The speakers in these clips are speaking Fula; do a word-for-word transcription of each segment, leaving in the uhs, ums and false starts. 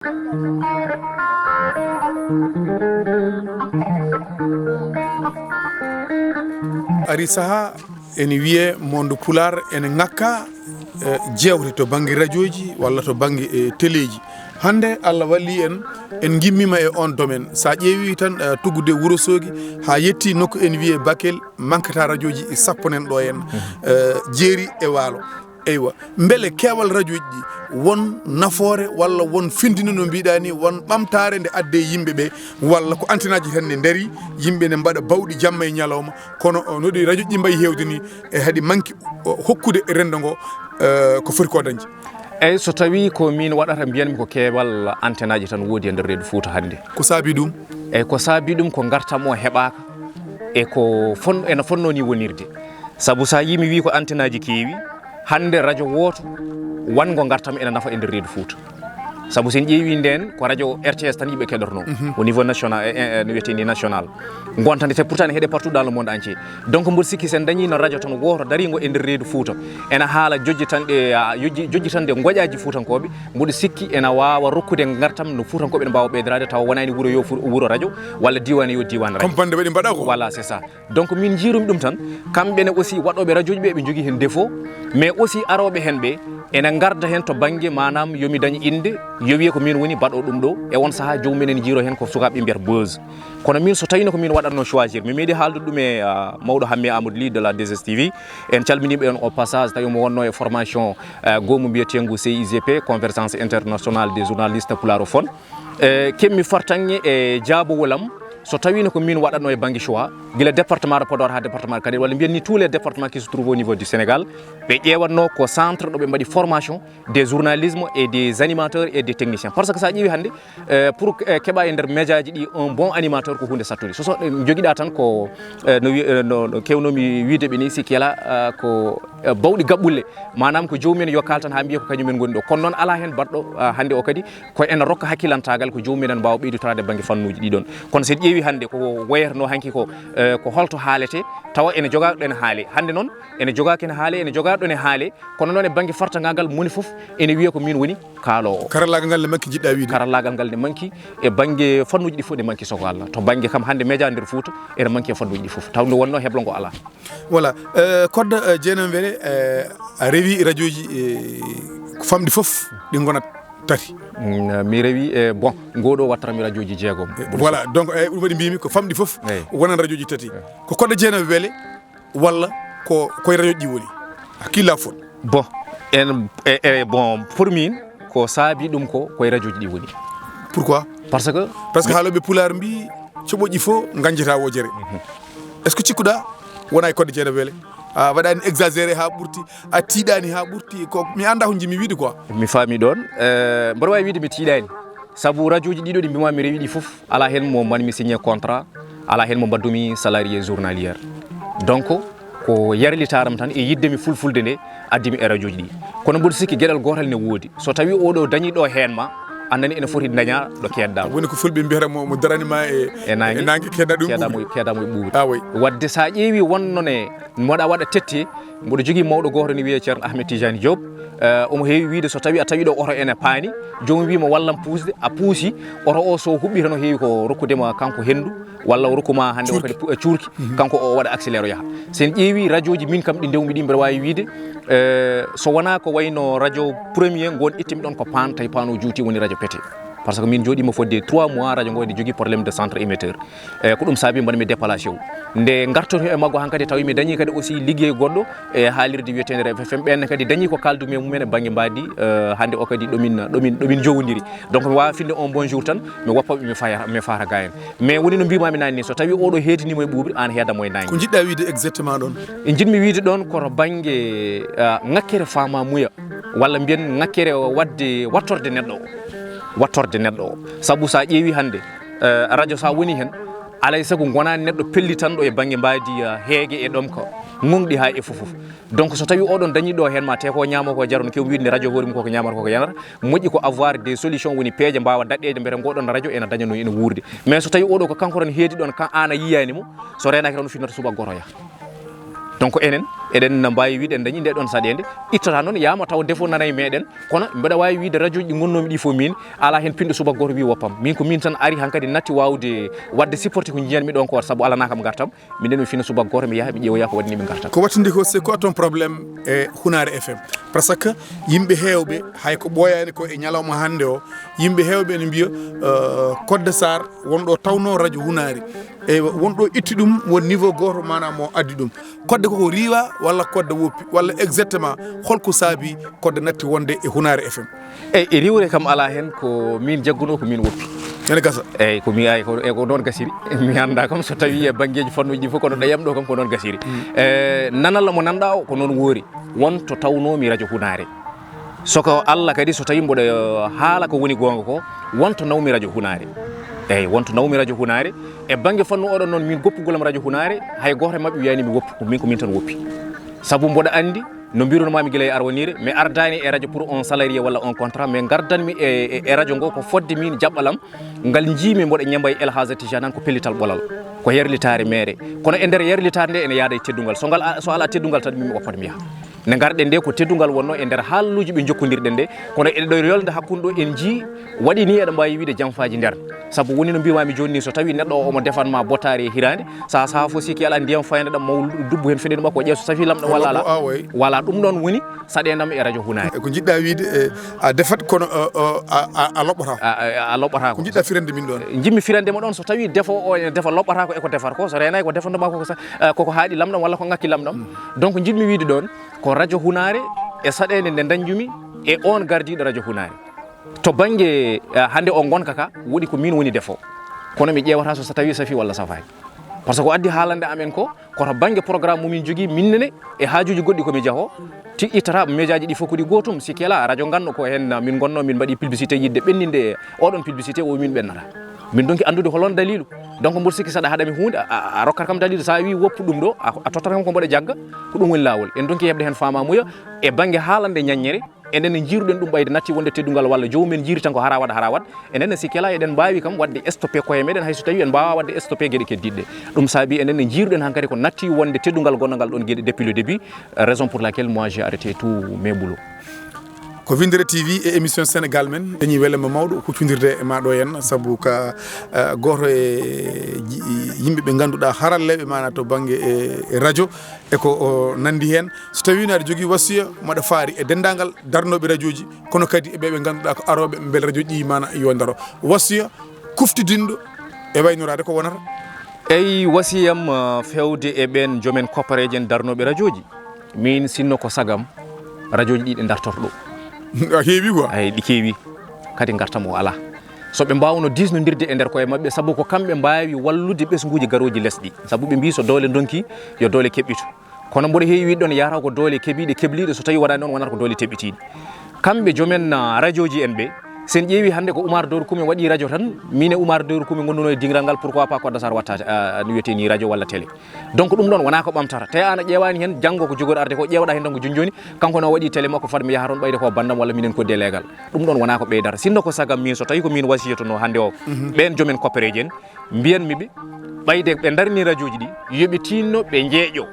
Ari saha ene wiyee Monde Pulaar ene ŋakka, eh, jeewte to bannge rajooji walla to bannge, eh, teleeji. Hannde Allah walli en, en ngimmiima e oon domaine. So a ƴeewi tan, eh, tuggude Wuro Soogi haa yetti nokku ene wiyee Bakel, mankata rajooji sappo nen ɗo en, eh, jeeri e waalo. Eywa, mbele keewal rajooji ɗi won nafoore walla won findinde no mbiɗa ni, won ɓamtaare nde adde yimɓe ɓe, walla ko antenaaji tan ne ndari, yimɓe ne mbaɗa bawɗi jamma e ñalawma, kono, o, no ɗi rajooji ɗi mbayi heewde ni, e haɗi manki, o, hokkude renndo ngo, eh, ko foti ko dañde? Eyyi, so tawi ko min waɗata, mbiyanmi ko keewal antenaaji tan woodi e nder reedu Fuuta hannde. Ko saabi ɗum? Eyyi, ko saabi ɗum ko ngartam o heɓaaka, e ko fon-, ena fonnoo ni wonirde. Sabu so a yii mi wii ko antenaaji keewi, hannde rajo wooto wanngo ngartam ena nafa e nder reedu Fuuta. Sabu so en ƴeewi ndeen ko rajo R T S tan yimɓe keɗornoo, au niveau national, e, e, e, no wiyetee ni national. Ngontande te pourtant ene heɗe partout dans le monde entier. Donc mboɗo sikki so en dañiino rajo tan wooto dariingo e nder reedu Fuuta, ena haala jojjitanɗe, a, jojji-, jojjitanɗe ngoƴaaji Fuutankooɓe, mboɗo sikki ena waawa rokkude ngartam no Fuutankooɓe ene mbaawa ɓeydoraade tawa wonaani wuro yo fu-, wuro rajo walla diiwaan yo diiwaan rajo. Comme bannde waɗi mbaɗa ko. Voilà, c'est ça. Donc min njiirumi ɗum tan, kamɓe ne aussi waɗooɓe rajooji ɓe, ɓe njogii heen défaut, mais aussi arooɓe heen ɓe ena ngarda heen to bannge maanaam yo mi dañ innde, yo wiye ko min woni baɗɗo ɗum ɗo, e on sahaa joomum en ene njiiroo heen ko sukaaɓe ɓe mbiyata buzz. Kono min so tawiino ko min waɗatnoo choisir, mi meeɗi haaldude ɗum e, ah, mawɗo Hammee Amadou Ly de la deux S T V, en calminii ɓe on au passage, tawi omo wonnoo e formation, eh, goomu mbiyeteengu C I G P, Convergence Internationale des Journalistes Pulaarofone. Eh, keɓmi fartaŋŋe e jaabowol am, so tawiino ko min waɗatnoo e bannge choix, gila département de Podor haa département de Kanel, walla mbiyen ni tous les départements qui se trouvent au niveau du Sénégal, ɓe ƴeewatnoo ko centre ɗo ɓe mbaɗi formation des journalistes et des animateurs et des techniciens. Par ce que so a ƴeewi hannde, eh, pour, eh, keɓa e nder médiaji ɗi un bon animateur ko huunde sattude. So, so, eh, jogiɗa tan ko, eh, no wi-, eh, no, no kewnoomi wiide ɓe ni, sikki alaa, eh, ko, eh, bawɗi gaɓɓulle. Maanaam ko joomum en yo kaal tan haa mbiya ko kañum en ngoni ɗo. Kono noon alaa heen baɗɗo, eh, hannde o kadi ko ena rokka hakkilantaagal ko joomum en mbaawa ɓeydotoraade bannge fannuuji ɗi ɗoon. Kono so en ƴeewi hannde ko wayatnoo hanki ko, eh, ko holto haaletee, tawa ene jogaa ɗo ene haalee. Hannde noon ene jogaa ko ene haalee, ene jogaa ɗo ene haalee. Kono noon e bannge fartaŋŋaagal moni fof ene wiya ko min woni kaaloowo. Karallaagal ngal ne manki, njiɗɗa wiide? Karallaagal ngal ne manki e bannge fannuuji ɗi fof, ne manki soko Allah. To bannge kam hannde média nder Fuuta ene manki e fannuuji ɗi fof. Taw nde wonnoo heblo ngo alaa. Voilà. Eh, Kodda, eh, Jeenam Wele, eh, a rewi rajooji, eh, ko famɗi fof ɗi ngonat tati. Mm, mi rewi, eh, bon, ngoo ɗo wattanmi rajooji jeegom. Eh, voilà, donc, eh, ɗum waɗi mbiymi ko famɗi fof wonat rajooji tati. Ko Kodda Jeenam Wele walla ko, ko e rajooji ɗi woni? Hakkilla fot. Bon, en, e, e, bon, pour min, ko saabi ɗum ko, ko e rajooji ɗi woni. Pourquoi? Parce que Parce que haalooɓe Pulaar mbii, coɓoƴƴi fof nganjata wojere. Est-ce que cikkuɗa wona e Kodda Jeenam Wele? A waɗani exagéré haa ɓurti, a tiiɗani haa ɓurti, ko mi annda ko njiɗmi wiide quoi. Mi faami ɗoon. Eh, mboɗo waawi wiide mi tiiɗani. Sabu rajooji ɗiɗo ɗi mbima mi rewi ɗi fof, alaa heen mo mbanmi signé contrat, alaa heen mo mbaɗdumi salarié journalier. Donc, ko yarlitaaram tan e yiɗde mi fulfulde nde addi mi e rajooji ɗi. Kono mboɗo sikki geɗal gootal ne woodi. So tawi oɗo dañi ɗo heen ma, annani ene foti daña ɗo keedɗa. Woni ko fulɓe mbiyata mo, mo darani ma e, e naange, e naange keedɗa ɗum keedɗa ɓuuɓri. Mo, keedɗa mo e ɓuuɓri. Ah, oui. Wadde sa ƴeewi wonnoo ne mboɗa waɗa tette, mboɗo jogii mawɗo gooto ne wiyee Ceerno Ahmed Tidiane Diop. Eh, omo heewi wiide so tawi a tawi ɗo oto ene paani, joomum wiima wallam puusde, a puusi, oto o so huɓɓi tan o heewi ko rokkude ma kanko henndu, walla o rokku ma hannde o kadi pu-, eh, cuurki, kanko o waɗa accéléré o yaha. So en ƴeewi rajooji min kam ɗi ndewmi ɗi mbeɗa waawi wiide, eh, so wonaa ko wayno rajo premier ngon ittimi ɗon ko paan, tawi paan o juuti woni rajo pete. Par ce que min jooɗiima fodde trois mois, rajo ngo ene jogii problème de centre émetteur. E ko ɗum saabi mbaɗmi déplacé o. Nde ngartoto e maggo hankadi tawi mi dañi kadi aussi liggey goɗɗo e haalirde wiyeteende Ref F M. Ɓeen kadi dañi ko kaaldumi e mumen e bannge mbaadi, eh, hannde o kadi ɗomin, ɗomin, ɗomin jowondiri. Donc mi waawa finde on bon jour tan, mi woppa ɓe, mi faya, mi fata ga en. Mais woni no mbimami naane ni, so tawi oɗo heedinima e ɓuuɓri, an heedamo e naange. Ko njiɗɗa wiide exactement ɗon? E njiɗmi wiide ɗon ko to bannge, eh, ŋakkere faamamuya, walla mbiyen ŋakkere waɗde wattorde neɗɗo o. Wattorde neɗɗo o. Sabu sa ƴeewi hannde, eh, rajo sa woni heen, alay sago ngonaa neɗɗo pellitanɗo e bannge mbaadi, eh, heege e ɗomka, ŋoŋɗi haa e fof fof. Donc so tawi oɗon dañi ɗo heen ma te ko ñaamo ko jaro, no kew wiide nde rajo hoore mum koko ñamata koko yanata, moƴƴi ko avoir des solutions, woni peeje mbaawa daɗɗeede mbete ngoɗon rajo ena daña no ena wuurde. Mais so tawi oɗo ko kanko tan heedi ɗon, kan an a yiyaani mo, so reenaaki tan o finnata subaka gooto o yaha. Donc enen eɗen mbaawi wiide en dañi nde ɗon saɗeende. Ittata noon yaama taw defo nana e meɗen, kono mbeɗa waawi wiide radio ji ɗi ngonnoomi ɗi fof min alaa heen pinɗo subaka gooto wi woppam. Min ko min tan ari hankadi natti waawde waɗde supporté ko njiyanmi ɗon ko, sabu alanaa kam ngartam. Minen mi fina subaka gooto mi yaha mi ƴeewoya ko waɗi ni ɓe ngartam. Ko wattindi ko, c'est quoi ton problème e Hunaare F M? Parce que yimɓe heewɓe, hay ko ɓooyaani ko e ñalawma hannde o, yimɓe heewɓe ene mbiya, euh, Kodde Sarr won ɗo tawno radio Hunaare. Eywa, won ɗo itti ɗum, won niveau gooto, maanaam mo addi ɗum. Kodde koko riiwa walla Kodde woppi, walla exactement holko saabi Kodde natti wonde e Hunaare F M? Eyi, e riiwre kam alaa heen, ko min jaggunoo, ko min woppi. Ene gasa. Eyi, ko mi, ay, ko, e ko noon gasiri. Mi anndaa kam so tawii e banngeeji fannuuji ɗi fof, kono ɗo yam ɗo kam ko noon gasiri. E, nanalla mo nanɗaa o, ko noon woori. Won to tawnoomi radio Hunaare. So ko Allah kadi, so tawii mboɗo, eh, haala ko woni goonga ko, won to nawmi radio Hunaare. Eyi, won to nawmi radio Hunaare. E bannge fannu oɗon noon, min goppugol am radio Hunaare, hay gooto e maɓɓe wiyaani mi woppu, ko min, ko min tan woppi. Sabu mboɗo anndi, no mbirunomaami gila e arwaniire, mi ardaani e radio pour un salarié walla un contrat, mais ngardanmi e, e, e radio ngo ko fodde min jaɓɓal am, ngal njiimi mboɗo ñamba e El Hadj Tijani an ko pellital ɓolal, ko yerlitaare meere. Kono e nder yerlitaare nde ene yaada e teddungal. So ngal a-, so alaa teddungal tan min mi woppat mi yaha. Nde ngarɗen nde ko teddungal wonno e nder haaluuji ɓe njokkondirɗen nde, kono eɗe ɗo yolnde hakkunde ɗo en njii waɗi ni eɗen mbaawi wiide jamfaaji nder. Sabu woni no mbiimaami jooni ni, so tawii neɗɗo o omo defanma bottaari e hiraande, saha saha fof sikki alaa ndiyam fayande ɗam maw dubbo heen feɗen makko ƴeew so safii lamɗam walla alaa. Ah, oui. Voilà, ɗum ɗoon woni saɗeendam e radio Hunaare. E ko njiɗɗa wiide, e, a defat kono, o, o, a, a, a loɓɓata. A, a, a loɓɓata ko. Ko njiɗɗa firande min ɗoon? Njiɗmi firande mo ɗoon so tawii defo o ene defa loɓɓata ko e ko defata ko, so reenaay ko defantoma ko, ko sa-, eh, koko haaɗi lamɗam walla ko ŋakki lamɗam. Mm. Donc njiɗmi wiide ɗoon, ko radio Hunaare e saɗeende nde dañjumi e oon gardiiɗo radio Hunaare. To bannge, eh, hannde o ngonka ka, woɗi ko miin woni defo. Kono mi ƴeewata so, so tawii safii walla safaani. Par ce que ko addi haalande amen ko, ko to bannge programme mo min njogii, min nene e haajuuji goɗɗi ko mi jaho. Ti ittata médiaji ɗi fof ko ɗi gootum, si kela radio nganno ko heen min ngonno, min mbaɗi publicité yiɗde ɓenninde oɗon publicité o min ɓennata. Min donki anndude holon daliilu. Donc mboɗo sikki saɗa haɗa mi huunde, a, a, a rokkat kam daliilu, so a wii woppu ɗum ɗo, a, a tottat kam ko mboɗo jagga, ko ɗum woni laawol. En donki heɓde heen faamaamuya e bannge haalande ñaññere, enen ne njiiruɗen ɗum ɓayde natti wonde teddungal walla joomum en njiiri tan ko hara waɗa, hara waɗa. Enen ne si kela eɗen mbaawi kam waɗde stoppé koye meɗen hay so tawii en mbaawaa waɗde stoppé geɗe keddiɗɗe. Ɗum saabi enen ne njiiruɗen hankadi ko natti wonde teddungal gonnangal ɗon geɗe depuis le début, raison pour laquelle moi j'ai arrêté tous mes boulots. Ko Winndere T V e émission Sénégal men, dañi welemma mawɗo huccondirde e ma ɗo henna, sabu ka, eh, gooto e ji-, yimɓe ɓe ngannduɗaa haralleeɓe maana to bannge e, e radio e ko o nanndi heen. So tawii no aɗa jogii wasiya maɗa faari e denndaangal darnooɓe radiooji, kono kadi e ɓe ɓe ngannduɗaa ko arooɓe mbele radiooji ɗi maana yo ndaro. Wasiya kuftidinɗo e waynoraade ko wonata? Eyi, wasiyam, uh, feewde e ɓeen joomen koppareeje en darnooɓe radiooji. Miin sinno ko sagam, radiooji ɗi ɗe ndartorto ɗo. A heewi quoi? Eyi, ɗi keewi. Kadi ngartam o alaa. So ɓe mbaawno diisnondirde e nder koye maɓɓe, sabu ko kamɓe mbaawi wallude ɓesnguuji garooji lesɗi. Sabu ɓe mbii so doole ndonki, yo doole keɓɓitu. Kono mboɗo heewi wiide ɗon yahata ko doole keɓiiɗe, kebliiɗe, so tawii waɗaani noon wonata ko doole teɓɓitiiɗe. Kamɓe joomen, ah, radiooji en ɓe, so en ƴeewi hannde ko Oumar Dóor Koumé waɗi radio tan, miin e Oumar Dóor Koumé ngonnduno e diŋral ngal, pourquoi pas Kodda Sarr watta, ah, no wiyetee ni radio walla télé. Donc ɗum ɗon wonaa ko ɓamtata. Tawi aan a ƴeewaani heen, janngo ko jogori arde ko, ƴeewɗaa heen tan ko jooni jooni, kanko no waɗi télé makko, fad mi yaha toon ɓayde ko banndam walla minen ko délégal. Ɗum ɗon wonaa ko ɓeydata. Sinno ko sagam miin so tawii ko miin wasiyotonoo hannde o, mhm, ɓeen joomen koppereeje en, mbiyanmi ɓe, ɓayde ɓe ndarni radiooji ɗi, yo ɓe tiinno ɓe njeeƴo.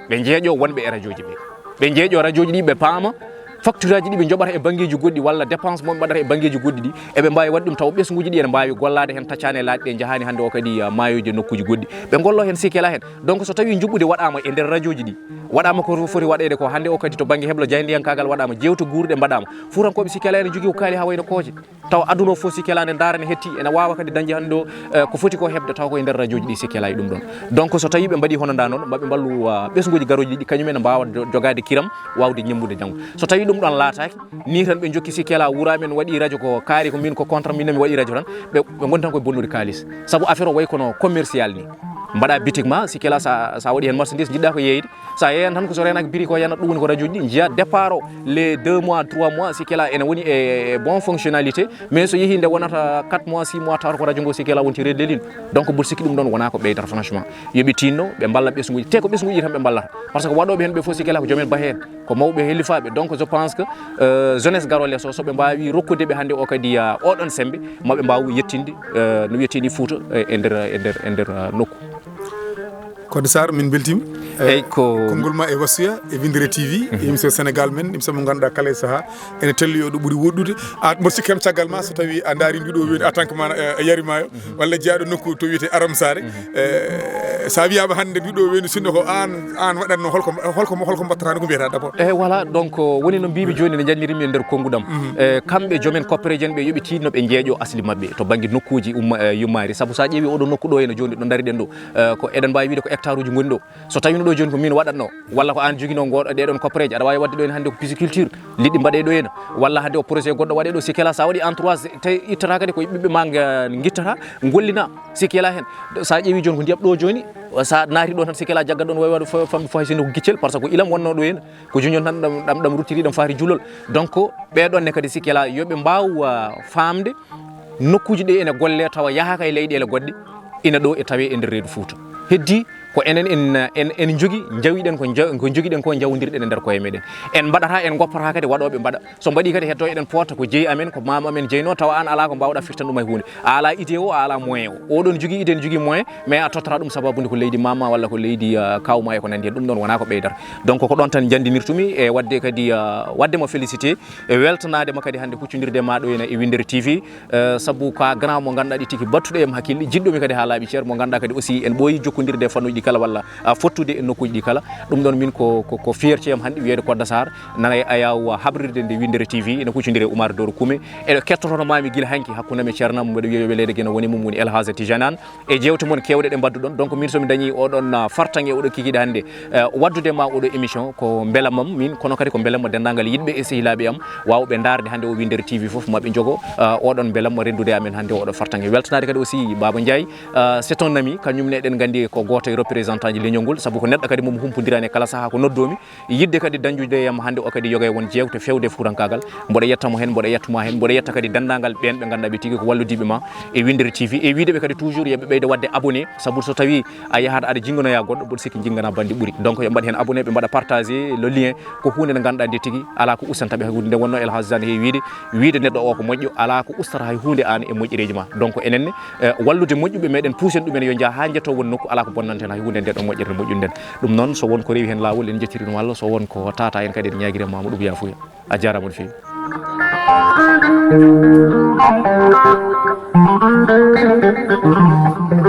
Ɓe njeeƴo wonɓe e radiooji ɓe. Ɓe njeeƴo radiooji ɗi, ɓe paama facture aji ɗi ɓe njoɓata e banngeeji goɗɗi walla dépense mo ɓe mbaɗata e banngeeji goɗɗi ɗi, eɓe mbaawi waɗde ɗum tawa ɓesnguuji ɗi ene mbaawi gollaade heen taccaani e laaɗe ɗe njahaani hannde o kadi, ah, maayooji e nokkuuji goɗɗi. Ɓe ngollo heen sikki alaa heen. Donc so tawii njuɓɓudi waɗaama e nder radiooji ɗi, waɗaama ko foti waɗeede ko hannde o kadi to bannge heblo jaayndiyankaagal waɗaama, jeewte guurɗe mbaɗaama, Fuutankooɓe sikki alaa ene njogii ko kaali haa wayno kooje. Tawa aduna o fof si kelaande ndaara ne hetti, ene waawa kadi dañde hannde o, eh, ko foti ko heɓde taw koye nder radiooji ɗi si kela e ɗum ɗon. Donc so tawii ɓe mbaɗii hono ndaa noon, maɓe mballu, ah, ɓesnguuji garooji ɗi kañum en mbaawa jo-, jogaade kiram, waawde ñemmbude janngo. So tawii ɗum ɗon laataaki, nii tan ɓe njokki si kela wura men waɗi radio ko kaari ko min ko contre min mi waɗi radio tan, ɓe, ɓe ngoni tan koye bonnude kaalis. Sabu affaire o wayi kono commercial ni. Mbaɗa bitik ma, si kela sa, sa waɗi heen marchandise, njiɗɗa ko yeeyde, sa yeeyan tan ko so reenaaki biri ko yanat, ɗum woni ko radiooji ɗi njiya départ o, les deux mois, trois mois, si kela ene woni e, e bon fonctionnalité, mais so yehii nde wonata quatre mois, six mois, tawata ko radio ngo si kela wonti redde lin. Donc mboɗo sikki ɗum ɗon wonaa ko ɓeydata franchement. Yo ɓe tiinno, ɓe mballa ɓesnguuji, te ko ɓesnguuji tan ɓe mballata. Par ce que waɗooɓe heen ɓe fof si kela ko joomen ba heen, ko mawɓe helifaaɓe. Donc je pense que, euh, jeunesse garo les o, so ɓe mbaawi rokkude ɓe hannde o kadi, ah, oɗon semmbe, maɓe mbaaw yettinde, euh, no wiyetee ni Fuuta, eh, e nder, e nder, e nder, ah, nokku. Codé Sarr, min mbeltiima. Eyyi, ko konngol ma e Wassuya e Winndere T V, émission Sénégal men, émission mo ngannduɗaa kala e sahaa ene telli o ɗo ɓuri woɗɗude. A mboɗo sikki kam caggal ma, so tawi a ndaari nduɗo woni en tant que mana, eh, Yari Maayo, walla jeyaaɗo nokku to wiyetee Aram Saare. Eh, sa wiyaama hannde nduɗo woni sinno ko aan, aan waɗatno, holko, holko, holko mbaɗataa, no ko mbiyata d'abord? Eh, voilà, donc, woni no mbiimi jooni, nde njannirimi e nder konnguɗam. Eh, kamɓe joomen koppereeje en ɓe, yo ɓe tiinno ɓe njeeƴo asli maɓɓe to bannge nokkuuji umma-, eh, yummaari. Sabu sa ƴeewi oɗo nokku ɗo heno jooni ɗo ndariɗen ɗo, eh, ko eɗen mbaawi wiide ko hectare uji ngoni ɗo. So tawino ɗo jooni ko min waɗatno, walla ko aan joginoo ngoɗo ɗeɗon koppereeje, aɗa waawi waɗde ɗo heen hannde ko pisciculture, liɗɗi mbaɗe ɗo heen, walla hannde o projet goɗɗo waɗe ɗo, si kela sa waɗi entourage, tawi ittata kadi ko ɓiɓɓe ma nga-, ngittata, ngollina, si kela heen. Sa ƴeewi jooni ko ndiyam ɗo jooni, sa naati ɗo tan si kela jaggat ɗon wawi waɗde fo-, famɗi fo hay sinno ko giccel, par ce que ko ilam wonnoo ɗo heen, ko joñon tan ɗam, ɗam, ɗam ruttiri, ɗam faati julol. Donc, ɓeɗon ne kadi si kela yo ɓe mbaaw, ah, faamde nokkuuji ɗi ene golle tawa yahaaka e leyɗeele goɗɗe, ina ɗo e tawe e nder reedu Fuuta. Heddi ko enen en, en, en njogi, njawiɗen ko nja-, ko njogiɗen ko njawondirɗen e nder koye meɗen. En mbaɗata, en goppata kadi waɗooɓe mbaɗa. So mbaɗi kadi heddo eɗen poota ko jeyi amen, ko maama amen jeyno, tawa aan alaa ko mbaawɗa firtan ɗum hay huunde. A alaa idée o, a alaa moyen o. Oɗon jogii idée, ne jogii moyen, mais a tottata ɗum sababude ko leydi maama walla ko leydi, ah, kawma e ko nanndi heen. Ɗum ɗon wonaa ko ɓeydata. Donc ko ɗon tan njanndinirtumi e waɗde kadi, ah, waɗde mo félicité e weltanaade mo kadi hannde huccondirde ma ɗo ene e Winndere T V. Eh, sabu ko a grand mo ngannduɗaa ɗi tigi battuɗo em hakkille, jiɗɗo mi kadi haa laaɓi cer, mo ngannduɗaa kadi aussi en ɓooyi jokkondirde e fannuuji ɗi kala walla, ah, fottude e nokkuuji ɗi kala. Ɗum ɗon min ko, ko, ko fierté am hannde wiyeede Codé Sarr nana e Ayaw habrirde nde Winndere T V, ene huccondiri e Oumar Doro Koumé. Eɗo kettotono maami gila hanki hakkunde am e ceernam, mbeɗo wiya yo weleede geno woni mum woni El Hadj Tijane Anne. E jeewte mon keewɗe ɗe mbadduɗon. Donc min somi dañi oɗon, ah, fartaŋŋe oɗo kikiiɗe hannde, eh, waɗdude ma oɗo émission ko mbelamam min, kono kadi ko mbelamma denndaangal yiɗɓe e sehilaaɓe am waawɓe ndaarde hannde o Winndere T V fof, maɓe njogo, ah, oɗon mbelamma renndude amen hannde oɗo fartaŋŋe. Weltanaade kadi aussi Baba Ndiaye, ah, c'est un ami, kañum ne eɗen nganndi ko gooto e représentant ji leñol ngol, sabu ko neɗɗo kadi mo mi humpondiraani e kala sahaa ko noddoomi. Yiɗde kadi dañjude e am hannde o kadi yoga e won jeewte feewde e fuutankaagal. Mboɗo yetta mo heen, mboɗo yettu ma heen, mboɗo yetta kadi denndaangal ɓeen ɓe ngannduɗaa ɓe tigi ko walludiiɓe ma e Winndere T V, e wiide ɓe kadi toujours yo ɓe ɓeydo waɗde abonné, sabu so tawi a yahat aɗa jinnganoya goɗɗo, mboɗo sikki jinngana banndi ɓuri. Donc yo mbaɗ heen abonné, ɓe mbaɗa partagé le lien, ko huunde nde ngannduɗaa nde tigi alaa ko ustata ɓe hay huunde. Nde wonnoo El Hadj Zane heewi wiide, wiide neɗɗo o ko moƴƴo, alaa ko ustata hay huunde aan e moƴƴereeji ma. Donc enen ne, eh, wallude moƴƴuɓe meɗen puusen ɗumen yo njah haa njetto won nokku, alaa ko bonnanta heen hay huunde nde ɗo moƴƴere nde moƴƴuɗen. Ɗum noon, so won ko rewi heen laawol, en njettirii ɗum Allah, so won ko tata en kadi, en ñaagirii ma mo ɗum yaafuya. A jaaraama no feewi.